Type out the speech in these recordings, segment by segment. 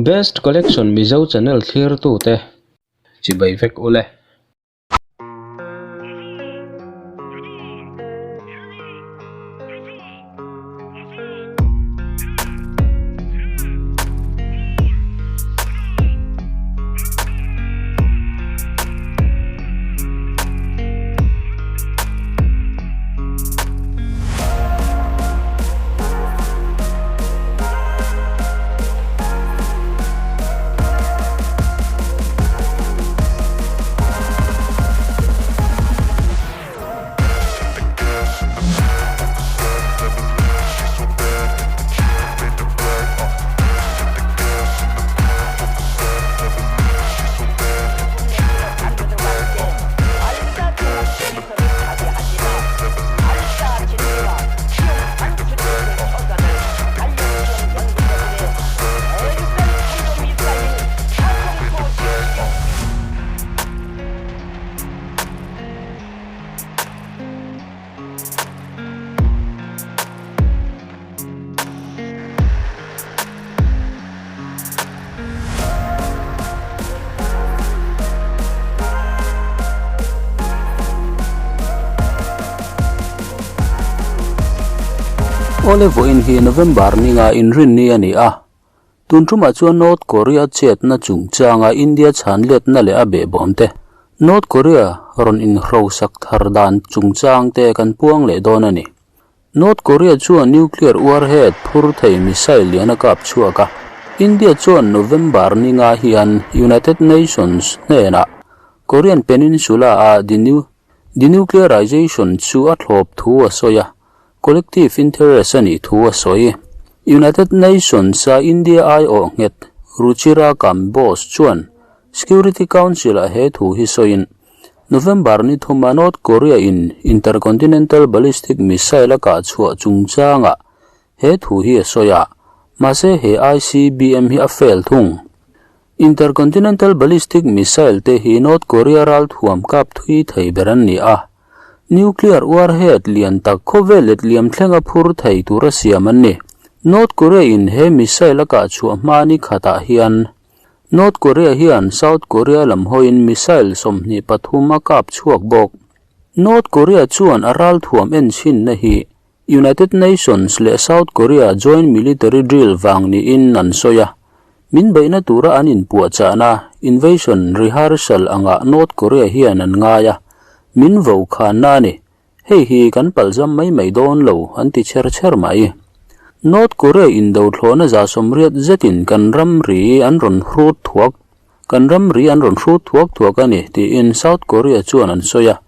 Best Collection Mizo channel thlirtute chibai vek ule. Awle vawiin hi November ninga inrinni a ni a, tun tumah chuan North Korea chetna chungchanga India chhanletna leh a behbawm te, North Korea rawn inhrosak thar dan chungchang te kan puang leh dawn a ni. North Korea chuan nuclear warhead phur thei missile lian a kap chhuak a, India chuan November ninga hian United Nations hnenah Korean Peninsula-a denuclearization chu a thlawp thu a sawi a, collective interest a nih thu a sawi. United Nations-a India aiawh nghet Ruchira Kamboj chuan Security Council-ah he thu hi sawiin, November ni thuma North Korea in intercontinental ballistic missile a kah chhuah chungchangah he thu hi a sawi a, mahse he ICBM hi a fail thung. Intercontinental ballistic missile te hi North Korea ralthuam kap thui thei ber an ni a, nuclear warhead lian tak khawvel let liam thlenga phur thei tura siam an ni. North Korea in he missile a kah chhuah hma ni khatah hian North Korea hian South Korea lam hawiin missile 23 a kap chhuak bawk. North Korea chuan a ralthuam enchhinna hi United Nations leh South Korea joint military drill vang niin an sawi a. Min beihna tura an inpuahchahna, invasion rehearsal angah North Korea hian an ngai a, min vo khanna a ni. Hei hi kan palzam mai mai dawn lo, an ti chher chher mai. North Korea indo thlawhna 180 zetin kan ramri an rawn hrut thuak kan ramri an rawn hrut thuak thuak a ni, tiin South Korea chuan an sawi a.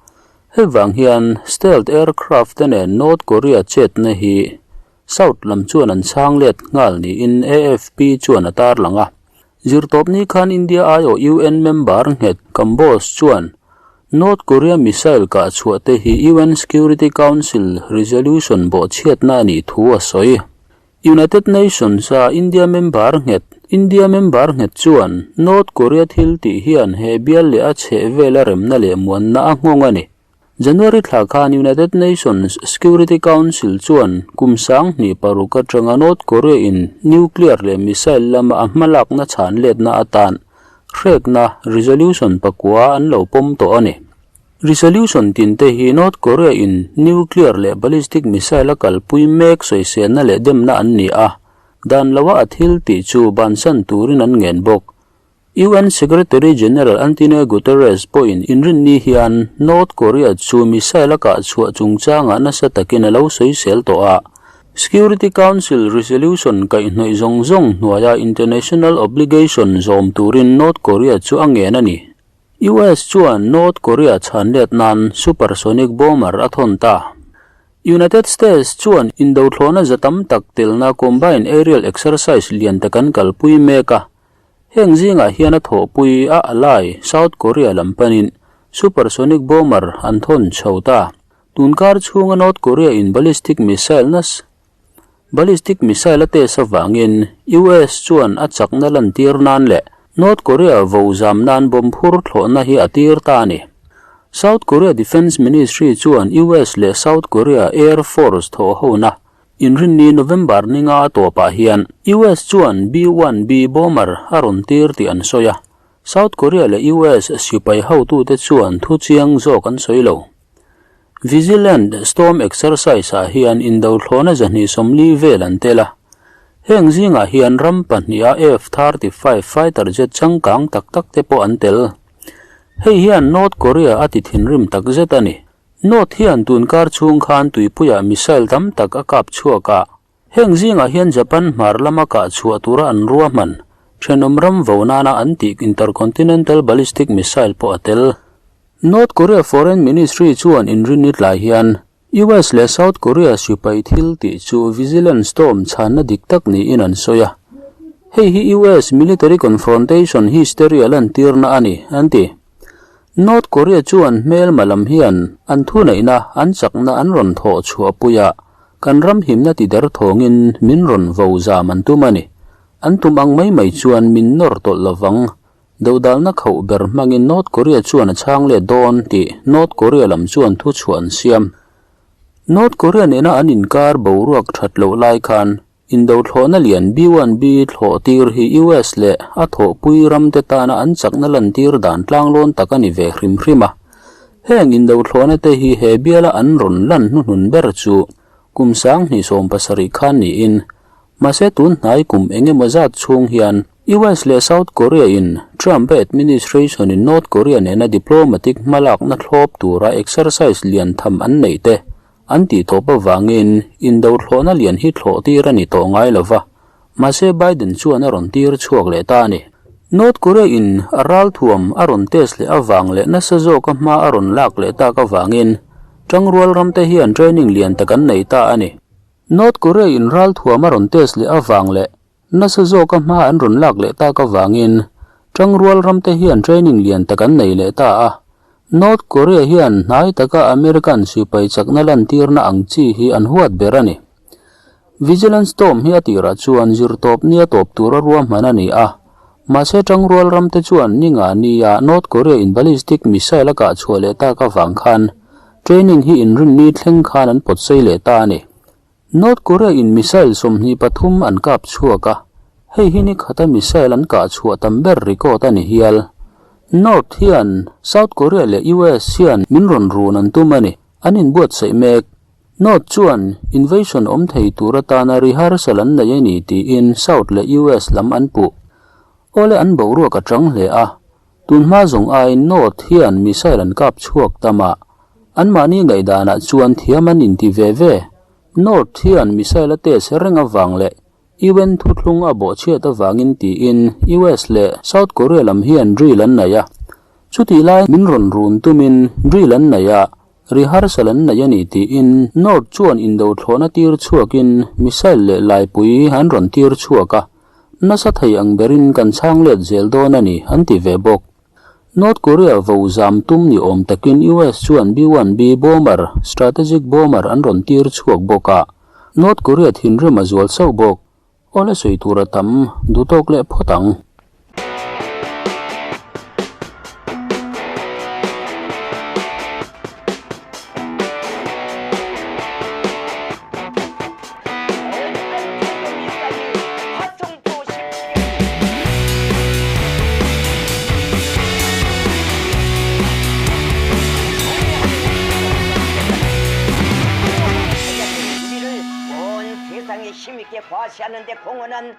Hei vang hian stealth aircraft te nen North Korea chetna hi South lam chuan an chhang let nghal niin AFP chuan a tarlang a. Zirtawpni khan India aiawh UN member nghet Kamboj chuan North Korea missile kah chhuah te hi UN Security Council resolution bawhchhiatna a nih thu a sawi. United Nations-a India member nghet India member nghet chuan North Korea thil tih hian he bial leh a chhehvela remna leh muanna a nghawng a ni. January thla khan United Nations Security Council chuan kum 2006 atanga North Korea in nuclear leh missile lama a hmalakna chhan letna atan hrekna resolution pakua an lo pawm tawh a ni. Resolution tin te hi North Korea in nuclear leh ballistic missile a kalpui mek sawiselna leh demna an ni a, dan loa a thil tih chu bansan turin an ngen bawk. UN Secretary General Antonio Guterres pawhin inrinni hian North Korea chu missile a kah chhuah chungchangah nasa takin a lo sawisel tawh a. Security Council resolution kaihhnawih zawng zawng hnuaia international obligation zawm turin North Korea chu a ngen a ni. US chuan North Korea chhan let nan supersonic bomber a thawn ta. United States chuan indothlawhna za tam tak telna combined aerial exercise lian tak an kalpui mek a. Heng zingah hian a thawhpui a alai South Korea lam panin supersonic bomber an thawn chho ta. Tunkar chhunga North Korea in ballistic missile nas ballistic missile a test avangin US chuan a chakna lantir nan leh North Korea vo zam nan bomb phur thlawhna hi a tir ta a ni. South Korea Defence Ministry chuan US leh South Korea Air Force thawhhona. Inrinni November ni nga a tawpah hian US chuan B-1B bomber a rawn tir tih an sawi a, South Korea leh US sipai hotute chuan thu chiang zawk an sawi lo. Vigilant Storm Exercise-ah hian indothlawna 240 vel an tel a. Heng zingah hian ram pahniha F-35 fighter jet changkang tak tak te pawh an tel. Hei hian North Korea a ti thinrim tak zet a ni. North hian tunkar chhung khan tuipuiah missile tam tak a kap chhuak a. Heng zingah hian Japan hmar lama kah chhuah tura an ruahman, thenawm ram vo nana an tih intercontinental ballistic missile pawh a tel. North Korea Foreign Ministry chuan inrinni tlai hian US leh South Korea sipai thil tih chu Vigilant Storm chhanna dik tak niin an sawi a. Hei hi US military confrontation hysteria lantirna a ni, an ti. North Korea chuan hmelma lam hian an thuneihna, an chakna an rawn thawh chhuah pui a, kan ram himna ti der thawngin min rawn vo zam an tum a ni. An tum ang mai mai chuan min nawr tawlh lovang. Dodalna khauh ber hmangin North Korea chuan a chhang let dawn tih North Korea lam chuan thuchhuah an siam. North Korea nena an inkar boruak that loh lai khan Indo thlawhna lian B-1B thlawh tir hi US leh a thawhpui ramte tana an chakna lantir dan tlanglawn tak a ni ve hrim hrim a. Heng indo thlawhna te hi he biala an rawn lan hnuhnun ber chu kum 2017 khan niin, mahse tun hnai kum eng emaw zat chhung hian US leh South Korea in Trump-a administration in North Korea nena diplomatic hmalakna thlawp tura exercise lian tham an neih te An tih tawp avangin indo thlawhna lian hi thlawh tir a ni tawh ngai lo va, mahse Biden chuan a rawn tir chhuak leh ta a ni. North Korea in a ralthuam a rawn test leh avang leh nasa zawka hma a rawn lak leh tak avangin tangrual ramte hian training lian tak an nei ta a ni. North Korea in ralthuam a rawn test leh avang leh nasa zawka hma an rawn lak leh tak avangin tangrual ramte hian training lian tak an nei leh ta a. North Korea hian hnai taka American sipai chakna lantirna ang chi hi an huat ber a ni. Vigilance Storm hi a tirah chuan zirtawp nia tawp tura ruahman a ni a, mahse tangrual ramte chuan ni nga nia North Korea in ballistic missile a kah chhuah leh tak avang khan training hi inrinni thleng khan an pawtsei leh ta a ni. North Korea in missile 23 an kap chhuak a, hei hi ni khata missile an kah chhuah tam ber record a ni hial. North hian South Korea leh US hian min rawn run an tum a ni, an inbuatsaih mek. North chuan invasion awm thei tur atana rehearsal an nei a ni tiin South leh US lam an puh. Awle an boruak a chang hle a, Tunhma zawng aiin North hian missile an kap chhuak ta mah. Anmahni ngaihdanah chuan thiam an inti ve ve. North hian missile a test reng avang leh UN thuthlung a bawhchhiat avangin tiin US leh South Korea lam hian drill an nei a. Chutih lai min rawn run tumin drill an nei a, rehearsal an nei a ni tiin North chuan indo thlawhna tir chhuakin missile leh laipui an rawn tir chhuak a. Nasa thei ang berin kan chhang let zel dawn a ni, an ti ve bawk. North Korea vo zam tum ni awm takin US chuan B-1B bomber, strategic bomber an rawn tir chhuak bawk a, North Korea thinrim a zual sauh bawk. Aw la sawi tur a tam, duhtawk leh phawt ang. 세상에 힘있게 과시하는데 공헌한